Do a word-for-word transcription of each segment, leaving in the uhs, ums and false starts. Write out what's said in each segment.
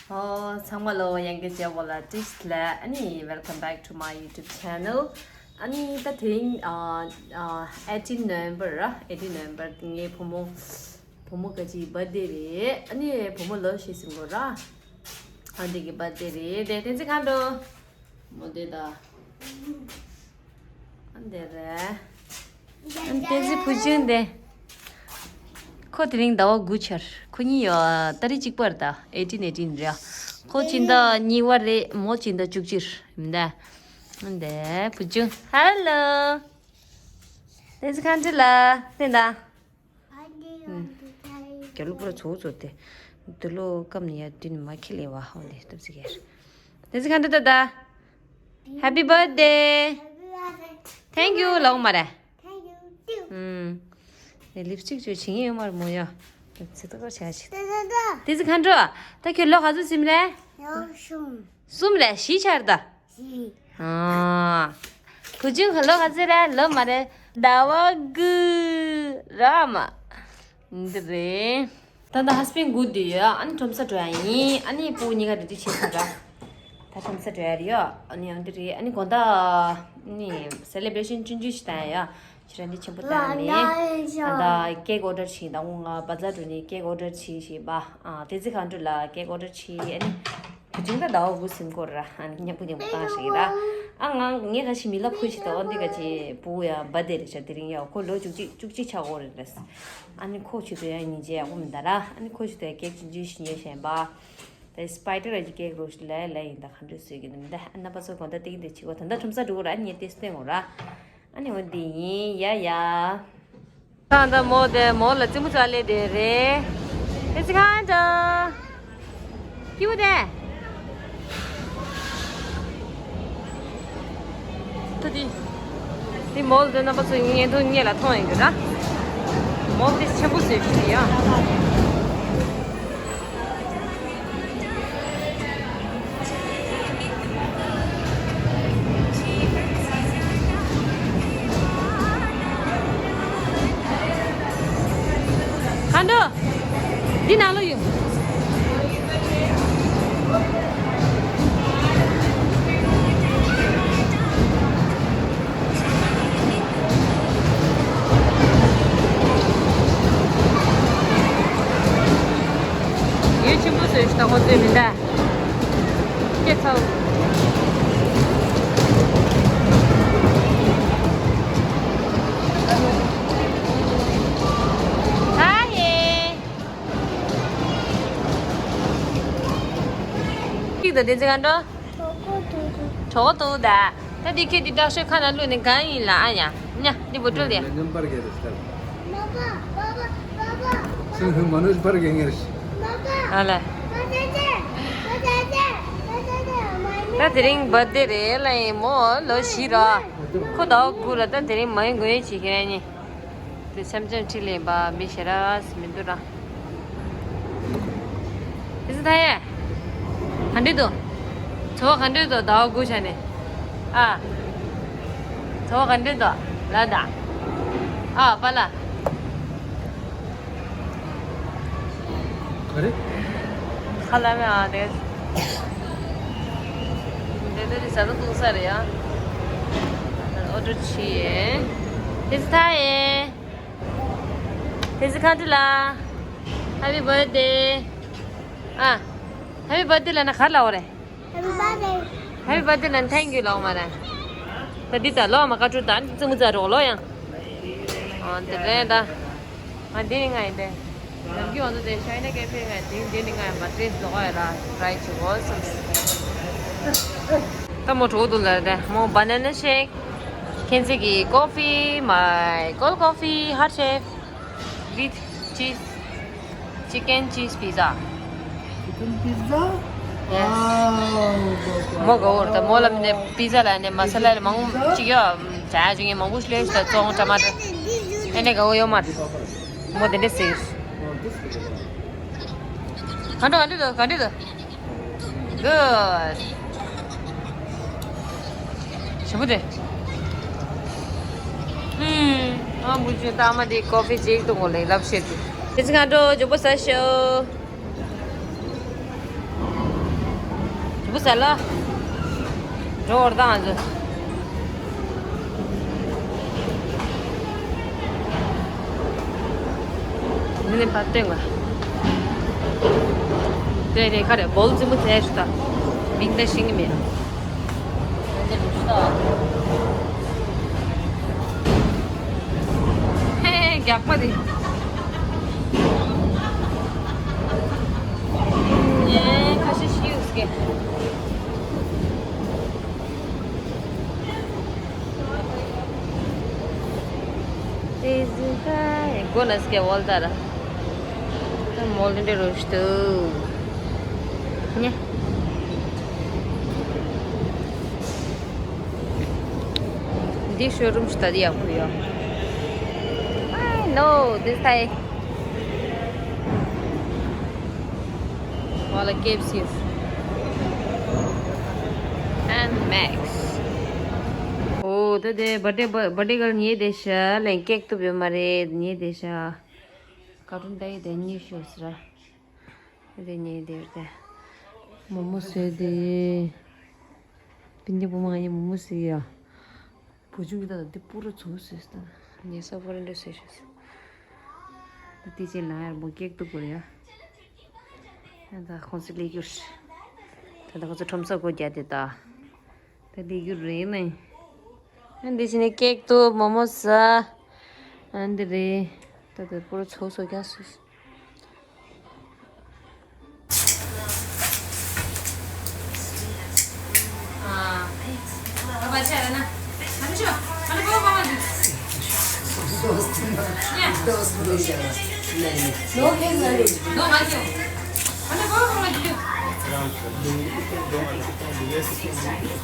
ཨོ། ཚང་མ་ལོ་ཡང་བསྐྱར་མཇལ་བ་ལ་བཀྲ་ཤིས་བདེ་ལེགས། ཨ་ནི་welcome back to my YouTube channel. ཨ་ནི་ད་དེ་རིང་ཨ་ཨ་eighteen November ར། eighteen November ངའི་བུ་མོ་བུ་མོ་ག་ཅིག་birthday རེད། ཨ་ནི་བུ་མོ་ལོ་བཞི་ཟིན་གོ་ར། ཨ་འདི་གི་birthday རེད། དེ་བསྟན་འཛིན་མཁའ་འགྲོ། མོ་དེ་ད། ཨ་འདི་རེད། ཨ་བསྟན་འཛིན་བུ་ཆུང་དེ། ཁོ་དེ་རིང་ཟླ་བ་དགུ་ཆར། ཁོ་གཉིས་ཡོད་ཏ་རིག་གཅིག་པར་ད་eighteen eighteen རེད། ཁོ་སྤྱི་ཟླ་གཉིས་པ་རེད། མོ་སྤྱི་ཟླ་བཅུ་གཅིག་རེད་མི་འདའ། ཨ་འདི་བུ་ཆུང་hello། བསྟན་འཛིན་མཁའ་འགྲོ་ལ་བསྟན་ད། རྒྱ་ལོ་པུ་ར་ཚོ་ཚོ་དེ། འདི་ལོ་སྐམ་ནི་ཡ་དུ་ནི་མ་ཁེ་ལེ་བ་ཧོ་ལེ་སྟབས་ཟིག་ཡར། བསྟན་འཛིན་མཁའ་འགྲོ་ད་ད། Happy birthday. Thank you ལའོ་མ་རེད། ཨུམ། ནས་ལིབ་སི་ཊིག་ཅོ་བྱིན་ཡོད་མར་མོ་ཡ། ཚིག་ཏོག་ཏོག་བྱ་ཞིག་བསྟན་འཛིན་མཁའ་འགྲོ། ད་ཁྱོད་ལོ་ག་ཚོད་ཟིན་རེད། གསུམ་རེད། བཞི་ཆར་ད། ཨ། བུ་ཆུང་གི་ལོ་ག་ཚོད་རེད། ལོ་མ་རེད། ཟླ་བ་དགུ་ར་མ། འདི་རེད། ད་ལྟ་husband སྒུག་བསྡད་ཡོད། ཨ་ནི་ཁྲོམ་ས་འགྲོ་ཡ་ཡིན། ཨ་ནི་སྤུ་གུ་གཉིས་ཀ་འདི་འདྲ་བྱེད་ཐུབ་ར། ད་ཁྲོམ་ས་འགྲོ་ཡ་རེད་ཡོད། ཨ་ནི་ཡང་འདི་རེད། ཨ་ནི་དགོང་དག་ཨ་ནི་celebration ཆུང་ཆུང་ཞིག་བཏང་ཡ་ཡོད། ཁྱེད་རང་འདི་ཆེན་པོ་བཏང་མེད། ཨ་ད་cake order བྱས། ད་ངོ་ང་བ་ཛར་འགྲོ་ནས་cake order བྱས་ཞེས་པ། ཨ་བསྟན་འཛིན་མཁའ་འགྲོ་ལ་cake order བྱས། ཨ་ནི། བུ་ཆུང་ད་ཟླ་བ་དགུ་ཟིན་སྐོར་ར། ཨ་ནི་མཉམ་པོ་མཉམ་པོ་བཏང་ཞིག་ར། ཨ་ང་ངས་ཁ་ཤི་མི་ལ་ཕུ་ཞིག་ད། འོ་འདི་ག་ཅི་བུ་ཡ་བ་དེ་རེད་ཤག་དེ་རིང་ཡ་ཁོ་ལོ་བཅུ་གཅིག་བཅུ་གཅིག་ཆགས་འོ་རེད་རེད། ཨ་ནི་ཁོ་ཆུ་དུ་ཡ་ཉིན་རྗེས་ཡག་པོ་མི་འདའ་ར། ཨ་ནི་ཁོ་ཆུ་དུ་ཡ་ཀེག་ཆུང་ཆུང་ཞིག་ཉོས་བཞིན་པ། ད་སི་པའི་ཌར་གྱི་ཀེག་རོ་ཞིག་ལ་ལ་ཡིན་ད་ག་འདྲ་བཟོས་ཀྱི་འདུག་མི་འདའ། ཨ་ནི་པ་ཚོ་དགོང་དག་ཏིག་འདི་བྱེད་གོ། ད་ལྟ་ཁྲོམ་ས་འགྲོ་གོ་ར། ཨ་ནི་ངས་ཏེ་སྟོན་གོ་ར། ཨ་ནི་འོ་འདི་ཡིན་ཡ་ཡ། ད་ད་མོ་དེ་མོ་ལ་ཙི་མོ་ཙ་ལེ་དེ་རེད། ཨེ་ཙི་ཁ་འདྲ། ཀིའུ་དེ། ད་དེ། དེ་མོ་ལ་དེ་རྣམ་པ་ཚོ་ངས་དུ་ངེད་ལ་མཐོང་ཡིན་གི་ར། མོ་དེ་ཆེན་པོ་བཟོས་ཤིག་ཡ། ག་འདྲ། འདི་ནང་ལོགས་ཡོད། ཡུལ་ཆེན་པོ་བཟོས་ཤིག་ད་ཁོ་ཚོས་མི་འདའ། སྐྱེ་ཚའོ། ཧ་ཧེ། གཅིག་ཏུ་བདེ་ཚིག་ག་འགྲོ། གྲོགས་པོ་འདུག་ད། ད་འདི་ཁྱེད་འདི་དྲག་ཤོས་ཁ་ན་བླུགས་ནས་གང་ཡིན་ལ། ཨ་ཡ། ཉ་འདི་བུ་སྤྲུལ་ཡ། མཉམ་པར་གྱི་རེད་ཤག་ཚུལ་ཧུ་མ་ནུས་པར་གྱི་ངེར་ཤི། ཨ་ལ། ད་དེ་རིང་བར་ཐི་ཌེ་རེད་ལ། ཡིན་མོ་ལོ་བཞི་ར། ཁོ་ཟླ་བ་དགུ་ར། ད་དེ་རིང་མ་ཡིན་དགོས་ཡིན་བྱེད་མཁན་གཉིས། དེ་འཆམ་འཆམ་ཁྲིད་ལེན་པ་མི་ཞེ་དྲག་མི་འདུག་ར། དེ་ཚོ་ད་ཡ། ག་འདྲ་འདུག་ཚོ་བ་ག་འདྲ་འདུག་ཟླ་བ་དགུ་ཆ་ནས། ཨ། ཚོ་བ་ག་འདྲ་འདུག་ལ་ད། ཨ་པ་ལ། ག་རེ། ཁ་ལ་མེ་ཨ་དེ། དེ་དེ་རི་ས་ལ་འདུག་ས་རེད་ཡ། ཨོ་ཌར་བྱས། དེ་ཚོ་ད་ཡ། བསྟན་འཛིན་མཁའ་འགྲོ་ལ། Happy birthday. ཨ། Happy birthday ལ་ན་ག་ལ་འོ་རེད། Happy birthday. Happy birthday ལ་ན་thank you ལ་འོ་མ་རེད། ད་འདི་ད་ལོ་མ་བཀའ་འཁྲོལ་ད་ཙི་མུ་ཙ་རོགས་ལོ་ཡང་། ཨ་དེ་རེད་ད། ང་འདི་ནི་ང་ཡིན་ཏེ། ནམ་རྒྱུན་འོ་ཚོ་དེ་ཤའི་ན་ཀེ་ཧྥེ་ང་དེ་འདི་ནི་ང་ཡིན་པ་ཏྲེས་ལོག་ཡ་ར་try བྱེད་དགོས་བསམ། ད་མོ་གྲོགས་འདུག་ལ་རེད་མོ། Banana shake. ཁྱེད་ཚོས་ཀྱི་coffee, my cold coffee, hot chef with cheese, chicken cheese pizza. Chicken pizza? Yes. Wow. མོ་ག་འོར་ད་མོ་ལ་ནས་pizza ལ་ནས་མ་ས་ལ་ལ་མང་ཅིག་ཡོད། ཇ་ཇུ་ངས་མང་པོ་ཤླེ་ཤ་ཙོང་ཊ་མ་ཊར། ཨེ་ནས་ག་འོ་ཡོད་མ་རེད། མོ་དེ་འདྲས་ཟེར། ག་འདྲ་ག་འདྲ་འདུག་ག་འདྲ་འདུག Good. ཞེ་པོ་དེ། ཨུམ། ཨ་མུ་ཆུ་ཏ་མ་དེ་ཀོ་ཕི་ཅིག་ཏུ་ངོ་ལེ་ལབ་ཤེས་དུ། དེ་ཚེ་ང་འགྲོ་ཇོ་པོ་ས་ཤོ། ཟ་ལ། འགྲོ་བར་དང་ང་ཚོ། འདི་ནི་ཕར་སྟོན་ག། དེ་རེད་ཁ་རེད་སྦོལ་རྫིང་མོ་དེ་ཞུ་ད། མིང་ད་ཤེས་ཀྱི་མེད། ཧེ་རྒྱག་པ་དེ། ཁ་ཤས་ཤིག་ཡོད་སྐད། དེ་ཟིན་ཁ་ཡེ་གོ་ན་སྐད་འོལ་ད་ར། ད་མོལ་འདྲེ་རོ་ཤི་ཏུ། ཉེ། འདི་ཤོ་རུམ་ཞིག་ད་འདི་ཡག་པོ་ཡོད། I know this time. Wala K F C and Max. ཨོ་ད་དེ་བར་ཌེ་བར་ཌེ་གར་ཉེ་དེ་ཤ་ལན་ཀེག་ཏུ་བེ་མ་རེད་ཉེ་དེ་ཤ། ཀར་ཊུན་ད་ཡི་དེ་ཉེ་ཤོས་ར། དེ་ཉེ་དེ་ར་དེ། མོ་མོ་སོས་དེ། པིན་ཀི་བུ་མ་ཡི་མོ་མོ་སོས་ཡ། བུ་ཆུང་གི་ད་ལྟ་འདི་པུ་ར་ཚུགས་སོས་ད། ཉེ་ས་པུ་ར་འདྲ་སོས་ཤོས། ད་དེ་ཅན་ལ་ཡར་མོ་ཀེག་ཏུ་བོར་ཡ། ད་ཁོང་ཚོ་ལས་རྒྱུར། ད་ལྟ་ཁོང་ཚོ་ཁྲོམ་ས་སྒོ་རྒྱག་དེ་ད། ད་ལས་རྒྱུར་རེད་ནི། ཨ་འདི་ཕྱི་ནས་ཀེག་ཏུ་མོ་མོ་ཟ། ཨ་འདི་རེད། ད་ད་པུ་ར་ཚུགས་སོ་རྒྱག་སོས།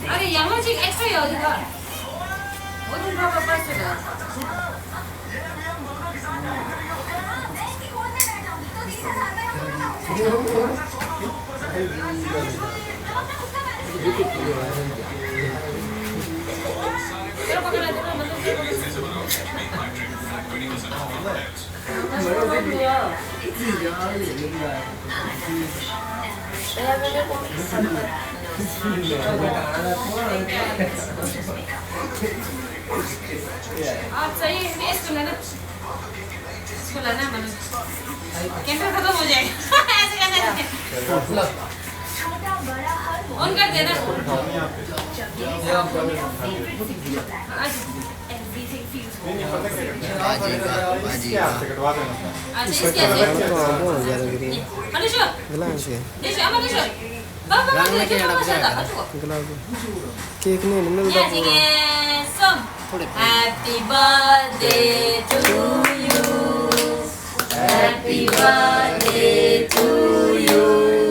अरे, यहाँ से एक्स्ट्रा ही होगा। वो तुम पापा पास से। आप सही है, इसको लेना। इसको लाना है, मतलब, कैमरा खत्म हो जाएगा। ऐसे करना है। ऑन कर देना। हाँ जी, हाँ जी। अच्छा, इसके अंदर। अनुशु, देखो, अनुशु। बाबा, अनुशु। केक नहीं, नहीं मिलता पूरा। Happy birthday to you. Happy birthday to you.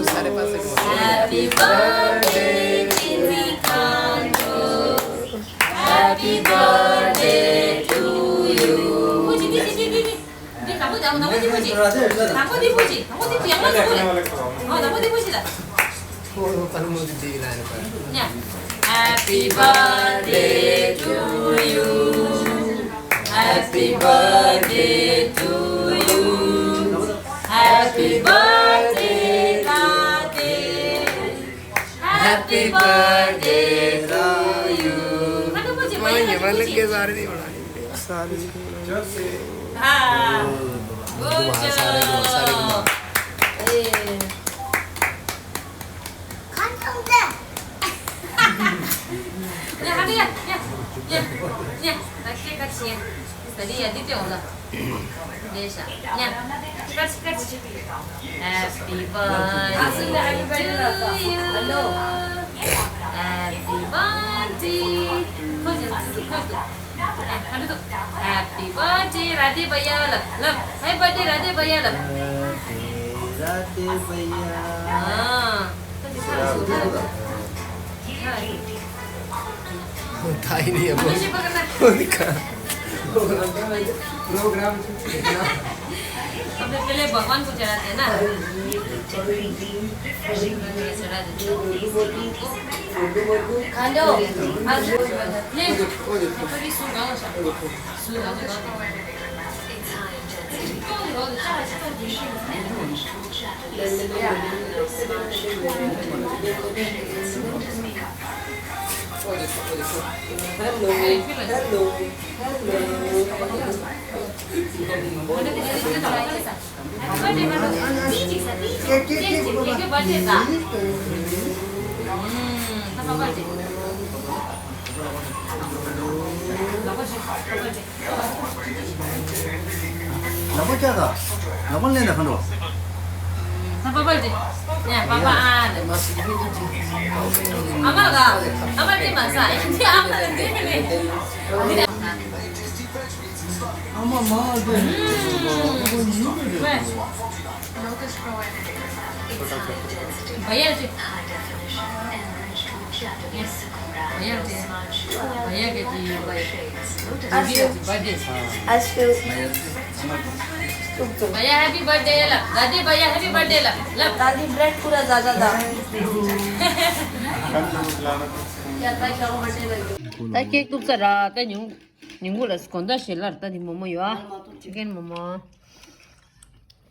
सारे पास से बोलो। Happy birthday, Kinsey Khandu. Happy birthday to you. Happy birthday to you. Happy birthday to you. Happy birthday, Tati. Happy birthday to you. ये वाले के सारे नहीं बना। सारे नहीं बना। हाँ। Good job. 야, 하루야, 야, 야, 야, 나 이렇게 같이 해. 나 네, 야, 네 때 올라. 네, 자, 야, 같이, 같이. Happy birthday to you. Happy birthday. Happy birthday, Radhe भैया, love, love. Happy birthday, Radhe भैया, love. राधे भैया। हाँ। था ही नहीं है वो। प्रोग्राम। हमने पहले भगवान को चढ़ाते हैं ना। चढ़ा देते हैं। खांडो। ले। Hello, hello, hello. ལག་པ་བཅག་དང་། ལག་པ་ལེན་དང་། ཁ་འགྲོ། ད་པ་པ་ལ་དེ། ཡ་པ་པ་ཨ་དེ། ཨ་མ་ག་ཨ་མ་དེ་མ་ཟ། དེ་ཨ་མ་ལ་དེ་ནས། ཨ་མ་མ་དེ། བ་ཡ་ཅི། བ་ཡ་ཅི། བ་ཡ་གི་ཅི་ཡོད་པ་ཡ། ཨ་ཤུ། བ་ཡ་ཅི་བར་ཌེ། ཨ་ཤུ། བ་ཡ་ཧེ་པི་བར་ཌེ་ལབ། ད་དེ་བ་ཡ་ཧེ་པི་བར་ཌེ་ལབ་ལབ། दादी ब्रेड पूरा ज्यादा था। ད་ཀེག་གཏུབ་ཚར་ར། ད་ཉིན་ཉིན་གུང་ལ་དགོང་དག་ཞལ་ལག་ད་དེ་མོག་མོག་ཡོད་ཨ། ཅི་ཀེན་མོག་མོག་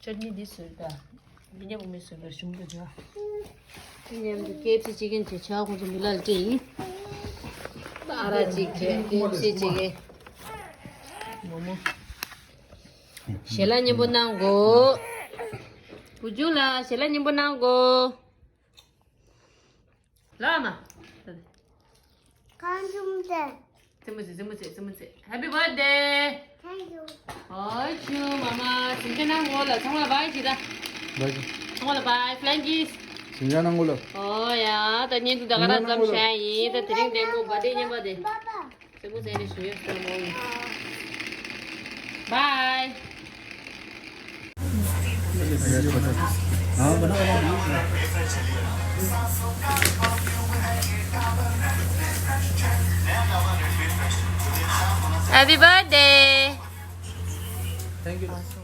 ཅར་ནི་འདི་བཟོས་ད། མི་ཉམས་མི་བཟོས་པར་ཞུམ་དུ་འཇོག་མི་ཉམས་དུ་ཀེ་ཨེཕ་སི་ཅི་ཀེན་བྱས། ཆ་ཁོང་ཚོ་མི་ལ་ལ་སྤྲད་ཡིན། ཨ་ར་ཅིག་བྱས། ཀེ་ཨེཕ་སི་ཅི་ཀེན། མོག་མོག་ཞལ་ལག་མཉེས་པོ་གནང་གོ། བུ་ཆུང་ལ་ཞལ་ལག་མཉེས་པོ་གནང་གོ། ལ་མ། ཁང་ཆུང་དེ། རྩེད་མོ་རྩེ། རྩེད་མོ་རྩེ། རྩེད་མོ་རྩེ། Happy birthday. Thank you. ཨོ་ཆུ་མ་མ། སེམས་ཅན་ནང་ངོ་ལ་ཚང་མ་ལ་བའི་ཅི་ད། བའི་ཅི། ཚང་མ་ལ་བའི། Flying kiss. སེམས་ཅན་ནང་ངོ་ལ། ཨོ་ཡ། ད་ཉིན་དུ་ད་ག་ར་འཛོམས་ཤག་ཡིན། ད་དེ་རིང་བདེ་མོ་བར་ཌེ་མཉམ་པ་དེ། པ་པ། རྩེད་མོ་རྩེ་ནས་ཞུ་ཡོད་ས་མོ་ཡིན། བའི། Happy birthday. Thank you.